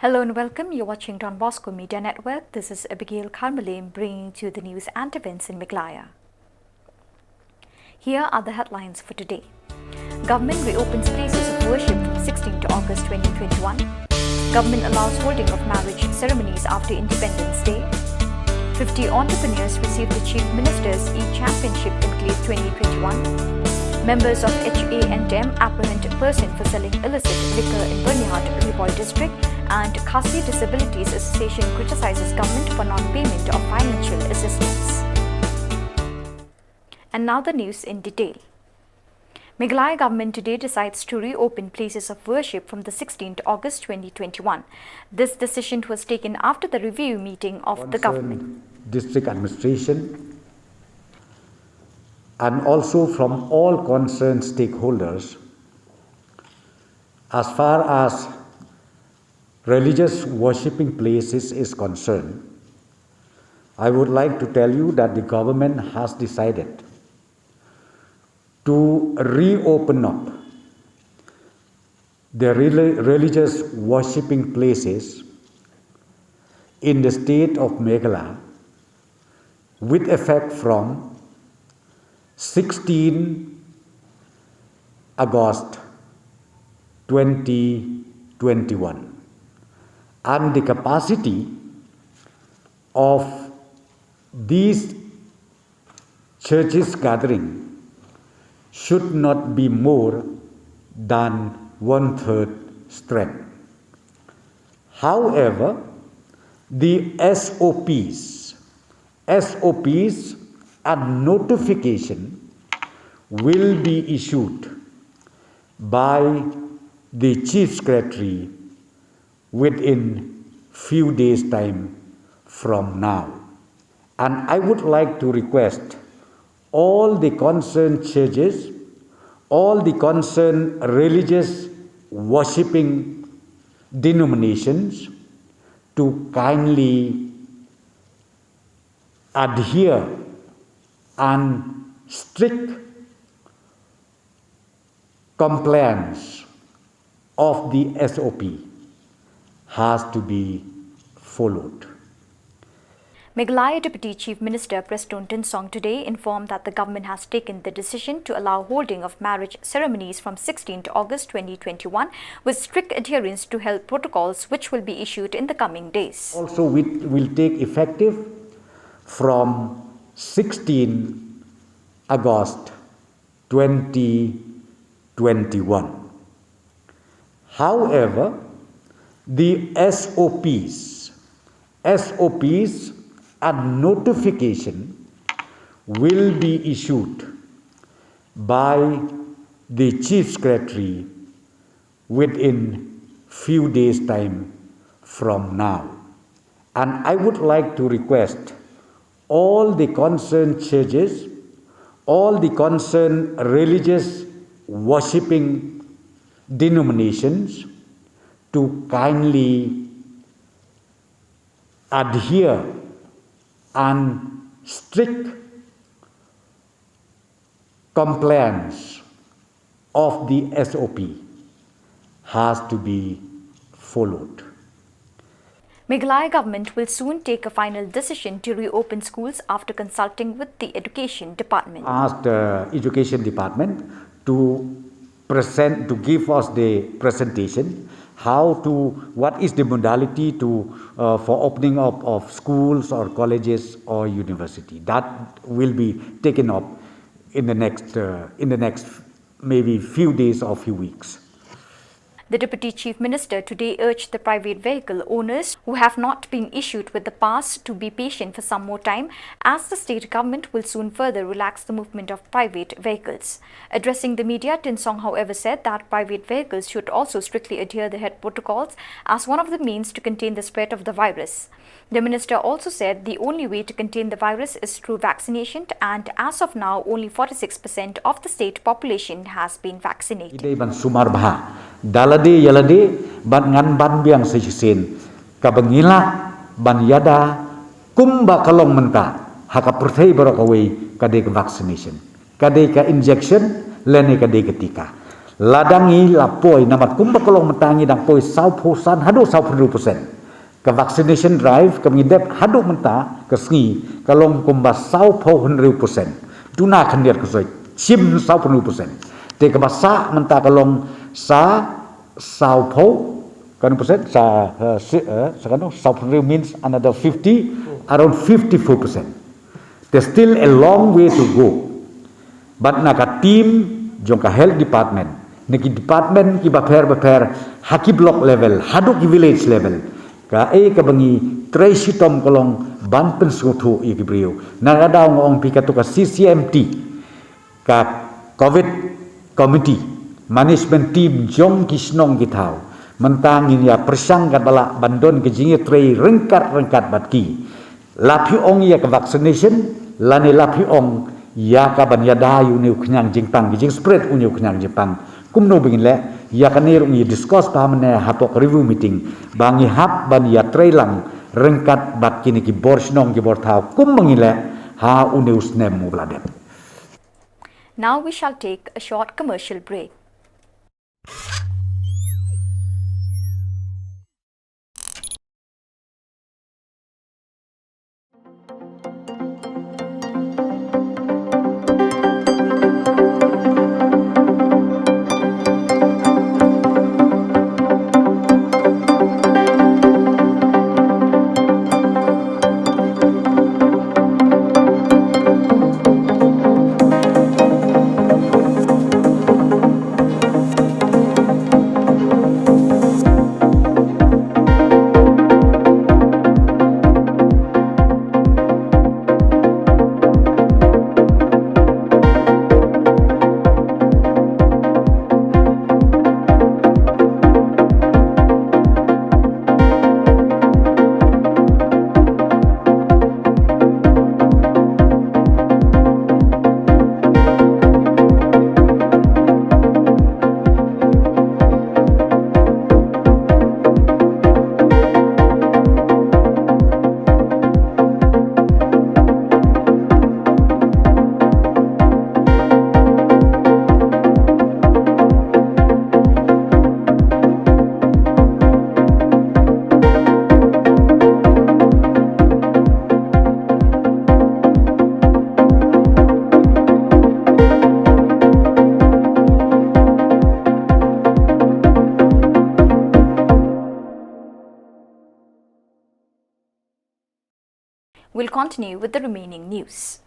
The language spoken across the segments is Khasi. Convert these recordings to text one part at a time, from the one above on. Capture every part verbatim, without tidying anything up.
Hello and welcome. You're watching Don Bosco Media Network. This is Abigail Kharmilem bringing to you the news and events in Meghalaya. Here are the headlines for today. Government reopens places of worship from sixteenth August twenty twenty-one. Government allows holding of marriage ceremonies after Independence Day. fifty entrepreneurs receive the Chief Minister's e-Championship Enclave twenty twenty-one. Members of H A and M apprehend person for selling illicit liquor in Byrnihat, Ri Bhoi District, and Khasi Disabilities Association criticizes government for non-payment of financial assistance. And now the news in detail. Meghalaya government today decides to reopen places of worship from the sixteenth August twenty twenty-one. This decision was taken after the review meeting of the government. District administration and also from all concerned stakeholders, as far as religious worshipping places is concerned, I would like to tell you that the government has decided to reopen up the reli- religious worshipping places in the state of Meghalaya with effect from sixteen August twenty twenty-one, and the capacity of these churches gathering should not be more than one third strength. However, the S O Ps, S O Ps and notification will be issued by the Chief Secretary within few days time from now. And I would like to request all the concerned churches, all the concerned religious worshipping denominations to kindly adhere and strict compliance of the S O P has to be followed. Meghalaya Deputy Chief Minister Prestone Tynsong today informed that the government has taken the decision to allow holding of marriage ceremonies from sixteenth August twenty twenty-one with strict adherence to health protocols which will be issued in the coming days. Also, it will take effective from sixteen August twenty twenty-one. However, the S O Ps, S O Ps and notification will be issued by the Chief Secretary within few days time from now. And I would like to request all the concerned churches, all the concerned religious worshipping denominations to kindly adhere and strict compliance of the S O P has to be followed. Meghalaya government will soon take a final decision to reopen schools after consulting with the education department. Asked the education department to present, to give us the presentation, how to, what is the modality to, uh, for opening up of schools or colleges or university. That will be taken up in the next, uh, in the next maybe few days or few weeks. The Deputy Chief Minister today urged the private vehicle owners who have not been issued with the pass to be patient for some more time, as the state government will soon further relax the movement of private vehicles. Addressing the media, Tynsong, however, said that private vehicles should also strictly adhere the health protocols as one of the means to contain the spread of the virus. The minister also said the only way to contain the virus is through vaccination, and as of now, only forty-six percent of the state population has been vaccinated. Dei ban sumar bha da lade ïa lade, bad ngan ban biang sa shisien kaba ngi lah ban ïada kumba ka long mynta ha ka pyrthei baroh kawei, ka dei ka vaccination, ka dei ka injection lane ka dei ka tika. Lada ngi la poi, namar kumba ka long mynta ngi dang poi sawphew san haduh sawphew hynriew percent. Ka vaccination drive kaba ngi dep haduh mynta ka sngi ka long kumba sawphew hynriew percent. Duna khyndiat ka soi, shim sawphew hynriew percent. Te kaba sah mynta ka long sa sawphew, kan percent, sa, eh, si, eh, sa kan sawphew hynriew means another fifty, around fifty-four percent. There's still a long way to go. Bad na ka team jong ka health department, na ki department kiba pher ba pher, ha ki block level haduh ki village level, kaei kaba ngi trei shitom ka long ban pynsngewthuh ïa ki briew. Na ka daw nga ong phi, kato ka C C M T, ka covid committee, management team jong ki shnong ki thaw, mynta ngin ïa pyrshang katba lah ban don ka jingïatrei ryngkat ryngkat bad ki. La phi ong ïa ka vaccination, lane la phi ong ïa ka ban ïada ïa une u khñiang jingpang, ka jingspread une u khñiang jingpang, kumno ba ngin leh? Ïa kane ruh ngi discuss bha mynne hapoh ka review meeting, ba ngi hap ban ïatrei lang ryngkat bad kine ki bor shnong ki bor thaw kumba ngin leh ha une u snem uba la dep. Now we shall take a short commercial break. We'll continue with the remaining news.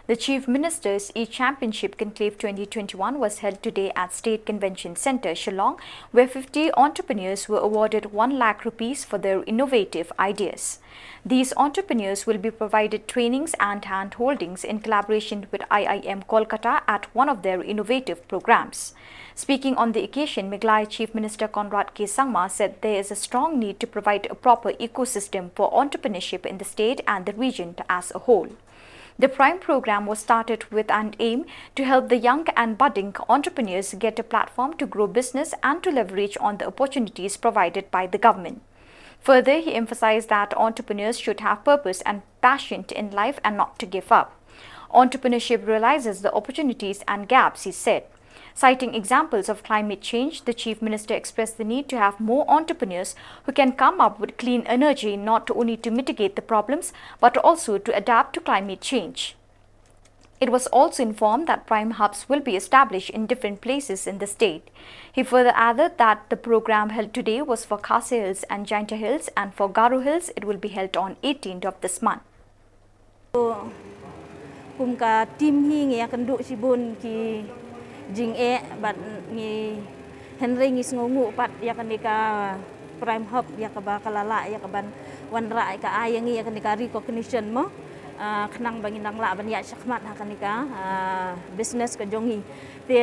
The Chief Minister's E-Championship Conclave twenty twenty-one was held today at State Convention Centre, Shillong, where fifty entrepreneurs were awarded one lakh rupees for their innovative ideas. These entrepreneurs will be provided trainings and handholdings in collaboration with I I M Kolkata at one of their innovative programs. Speaking on the occasion, Meghalaya Chief Minister Conrad K Sangma said there is a strong need to provide a proper ecosystem for entrepreneurship in the state and the region as a whole. The Prime program was started with an aim to help the young and budding entrepreneurs get a platform to grow business and to leverage on the opportunities provided by the government. Further, he emphasized that entrepreneurs should have purpose and passion in life and not to give up. Entrepreneurship realizes the opportunities and gaps, he said. Citing examples of climate change, the Chief Minister expressed the need to have more entrepreneurs who can come up with clean energy, not only to mitigate the problems, but also to adapt to climate change. It was also informed that Prime Hubs will be established in different places in the state. He further added that the program held today was for Khasi Hills and Jaintia Hills, and for Garo Hills, it will be held on eighteenth of this month. Kum ka team hi ngi ïakynduh shibun ki jingeh bad ngi, hynrei ngi sngewnguh pat ïa kane ka Prime Hub, ïa kaba ka la lah ïa ka ban wanrah ïa ka ai ïa ngi ïa kane ka recognition mo, ah, khnang ba ngin nang lah ban ïaid shakhmat ha kane ka, ah, business ka jong ngi. Te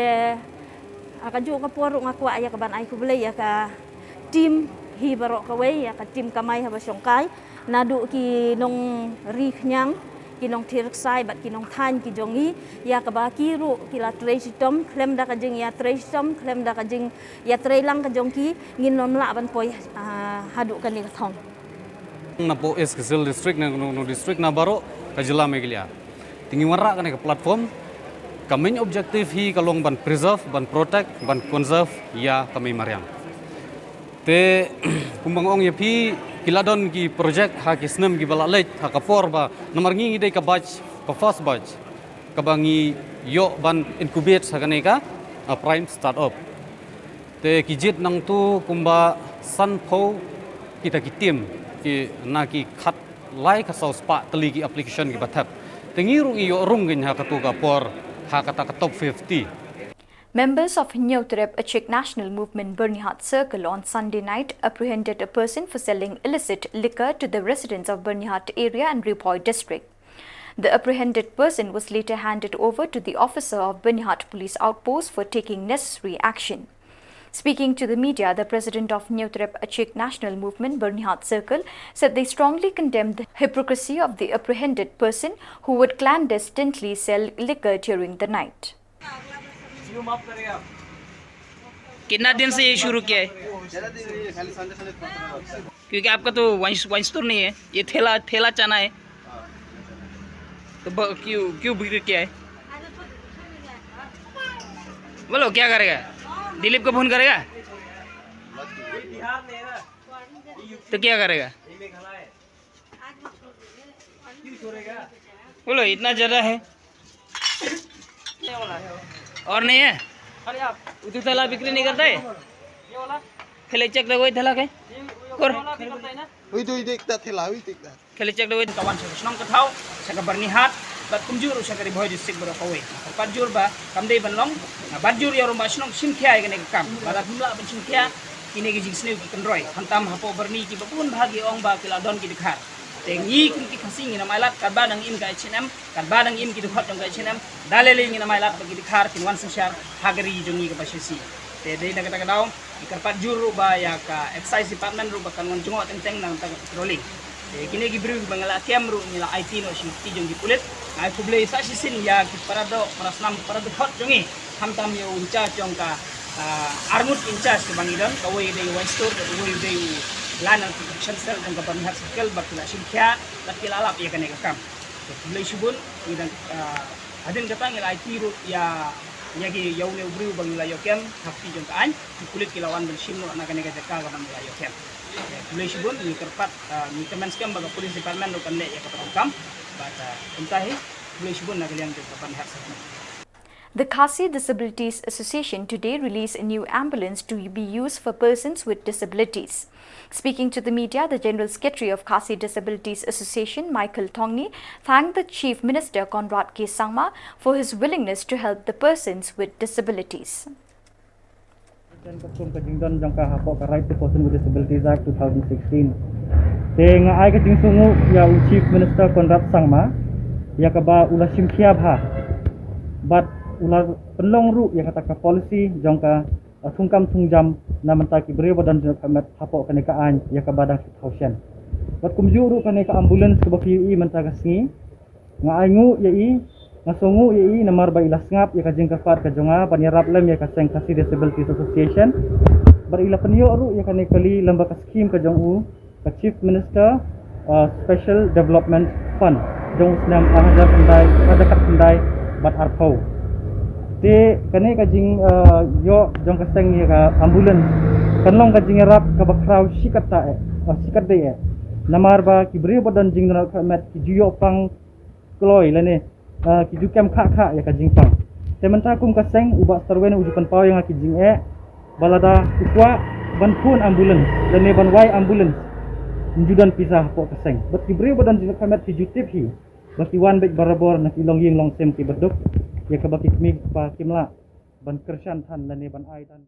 ha kajuh ka por ruh nga kwah ïa ka ban ai khublei ïa ka team hi baroh kawei, ïa ka team Kamai Haba Shongkai, naduh ki nongri khñiang, ki nongthir ksai bad ki nongthaiñ ki jong ngi, ïa kaba ki ruh ki la trei shitom, khlem da ka jingïatrei shitom, khlem da ka jingïatrei lang ka jong ki, ngin ym lah ban poi, ah, haduh kane ka thong. Napoh East Khasi Hills District, na kano kano district na baroh ka jylla Meghalaya. Te ngi wanrah kane ka platform Ka main objective hi ka long ban preserve, ban protect, ban conserve ïa ka mei mariang. Te kumba nga ong ïa phi, ki la don ki project ha ki snem kiba la leit ha ka por ba namar ngi ngi dei ka batch, ka first batch kaba ngi ïoh ban incubate ha kane ka, ah, prime startup. Te ki jied nangtu kumba sanphew kita ki team, ki na ki khatlai khatsaw spah tylli ki application kiba thep. Te ngi ruh ngi ïoh rung kein ha katu ka por ha kata ka top fifty. Members of Hynñiewtrep Achik National Movement Byrnihat Circle on Sunday night apprehended a person for selling illicit liquor to the residents of Byrnihat area and Ri Bhoi district. The apprehended person was later handed over to the officer of Byrnihat Police Outpost for taking necessary action. Speaking to the media, the president of Hynñiewtrep Achik National Movement Byrnihat Circle said they strongly condemn the hypocrisy of the apprehended person who would clandestinely sell liquor during the night. कितना दिन से ये शुरू किया है? क्योंकि आपका तो वाइन वाइन स्टोर नहीं है, ये ठेला ठेला चना है, तो ब, क्यों क्यों बिक्री किया है? बोलो, क्या करेगा? दिलीप को फोन करेगा? तो क्या करेगा? बोलो, इतना ज़्यादा है। और नहीं है? उतू थैला बिक्री नहीं करता है? पहले चेक लगो ये थैला के। कर। Uy, do, uy, do, ikta thela, uy, do, ikta. Pehli check dawai. Ka wan sha ka shnong ka thaw, sha ka Byrnihat, bad kumjuh ruh sha ka Ri Bhoi district baroh kawei. Nga kyrpad jur ba kam dei ban long, nga bat jur ïa u rangbah shnong shim khia ïa kane ka kam. Lada phim lah ban shim khia, kine ki jingsniew ki kynroi. Khamtam hapoh Byrni kiba bun bah ki ong ba ki la don ki dkhar. Te ngi kum ki Khasi ngin ym ailad, katba dang im ka H and M, katba dang im ki dkhot jong ka H and M, da lei lei ngin ym ailad ba ki dkhar kin wan synshar ha ka ri jong ngi kaba shisha. Te dei na kata ka daw, ngi kyrpad jur ruh ba ïa ka excise department ruh ba kan wan jngoh teng teng na ka bynta ka patrolling. Te kine ki briew kiba ngi la kem ruh ngi la aiti noh sha ki kti jong ki pulit. Nga ai khublei sa shisien ïa ki para doh, para snam, para dkhot jong ngi. Khamtam ïa u in charge jong ka, ah, arngut in charge kiba ngi don, kawei dei u Vice Store, kawei dei u Land and Protection Cell jong ka Byrnihat Circle ba ki la shim khia, bad ki la lap ïa kane ka kam. Te khublei shibun, ngi dang, ah, hadien kata ngi la aiti ruh ïa, ïa ki, ïa une u briew ba ngi la ïoh kem ha kti jong ka aiñ, ki pulit ki la wan ban shim noh na kane ka jaka kaba ngi la ïoh kem. Te khublei shibun, ngi kyrpad, ah, ngi kyrmen skhem ba ka police department ruh kan leh ïa kaba donkam. Bad, ah, kumta hi, khublei shibun na ka liang jong ka Byrnihat Circle. The Khasi Disabilities Association today released a new ambulance to be used for persons with disabilities. Speaking to the media, the General Secretary of Khasi Disabilities Association, Michael Thongni, thanked the Chief Minister Conrad K Sangma for his willingness to help the persons with disabilities. Jan ka kum ka jingdon jong ka hapoh ka Right to Person with Disabilities Act two thousand sixteen. Te nga ai ka jingsngewnguh ïa u Chief Minister Conrad Sangma ïa kaba u la shim khia bha bad u la pynlong ruh ïa kata ka policy jong ka, uh, thungkam thungjam na mynta ki briew ba don jingdonkam met hapoh kane ka aiñ ïa kaba dang shu thaw shen. Bad kumjuh ruh kane ka ambulance kaba phi ïohi mynta ka sngi, nga ai nguh ïa i, nga sngewnguh ïa i namar ba i la sngap ïa ka jingkyrpad ka jong nga ban ïarap lem ïa ka seng Khasi Disabilities Association. Bad i la pynïoh ruh ïa kane ka kali lem bad ka skhim ka jong u, ka Chief Minister, uh, Special Development Fund jong u snem ar hajar khyndai, ar hajar khyndai bad arphew. Te kane ka jing, uh, ïoh jong ka seng ïa ka ambulance kan long ka jingïarap kaba khraw shikatdei eh, uh, shikatdei eh. Namar ba ki briew ba don jingdonkam met ki ju ïoh pang kloi lane, ah, ki ju kem khah khah ïa ka jingpang. Te mynta kum ka seng u Bah Starwen u ju pynpaw ïa nga ki jingeh ba lada u kwah ban phone ambulance lane ban wai ambulance, ym ju don pisa hapoh ka seng. Bad ki briew ba don jingdonkam met ki ju tip hi ba ki wan beit barabor na ki longïing longsem kiba duk ïa kaba ki kmie ki kpa kim lah ban kyrshan than lane ban ai than.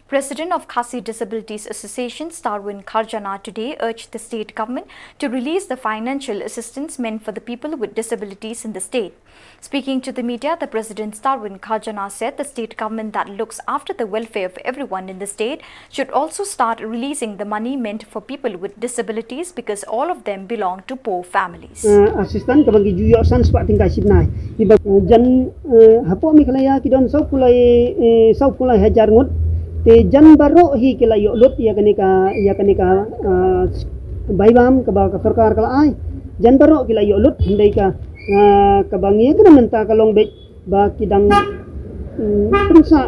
President of Khasi Disabilities Association Starwin Kharjana today urged the state government to release the financial assistance meant for the people with disabilities in the state. Speaking to the media, the president Starwin Kharjana said the state government that looks after the welfare of everyone in the state should also start releasing the money meant for people with disabilities because all of them belong to poor families. Uh, assistant kaba ngi ju ïoh san spah tyngka shibnai. Kiba, uh, jan, uh, hapoh Meghalaya ki don saw phew lai, uh, saw phew lai hajar ngut. Te jan baroh hi ki la ïoh lut ïa kane ka, ïa kane ka, uh, bai bam kaba ka sorkar ka la ai. Jan baroh ki la ïoh lut, hynrei ka, uh, kaba ngi ïa kane mynta ka long beit ba ki dang, mm, pynsa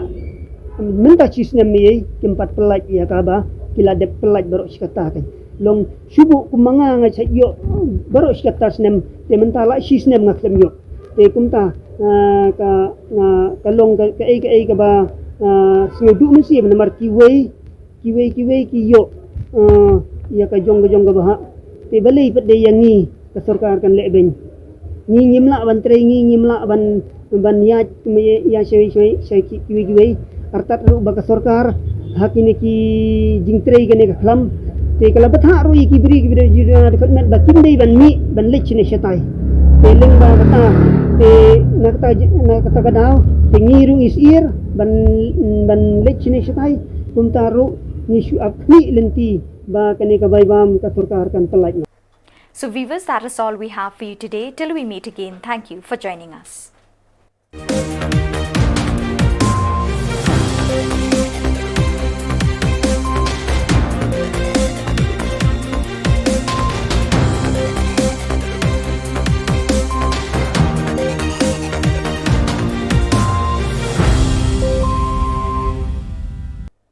mynta shi snem mei kim pat pynlait ïa kaba ki la dep pynlait baroh shi katta. Kan long shu buh kum ma nga, nga shait ïoh baroh shi katta snem, te mynta la shi snem nga khlem ïoh. Te kumta, ah, ka, ah, ka long ka, kaei kaei kaba, ah, sngewduh mynsiem namar kiwei kiwei kiwei ki ïoh, ah, ïa ka jong ka jong kaba hap. Te balei pat de ïa ngi ka sorkar kan leh beiñ? Ngi ngim lah ban trei, ngi ngim lah ban, ban ïaid kum ïa, ïa shai shai shai ki, kiwei kiwei. Artat ruh ba ka sorkar ha kine ki jingtrei kane ka khlam, te ka la bthah ruh ïa ki briew, ki briew jong ka department ba kim dei ban mih ban leit shane shatai. Te lyngba kata, te na kata j-, na kata ka daw te ngi ruh ngi syier ban, ban leit shane shatai. Kumta ruh ngi shu ap khmih lynti ba kane ka bai bam ka sorkar kan pynlait noh. So viewers, that is all we have for you today. Till we meet again, thank you for joining us.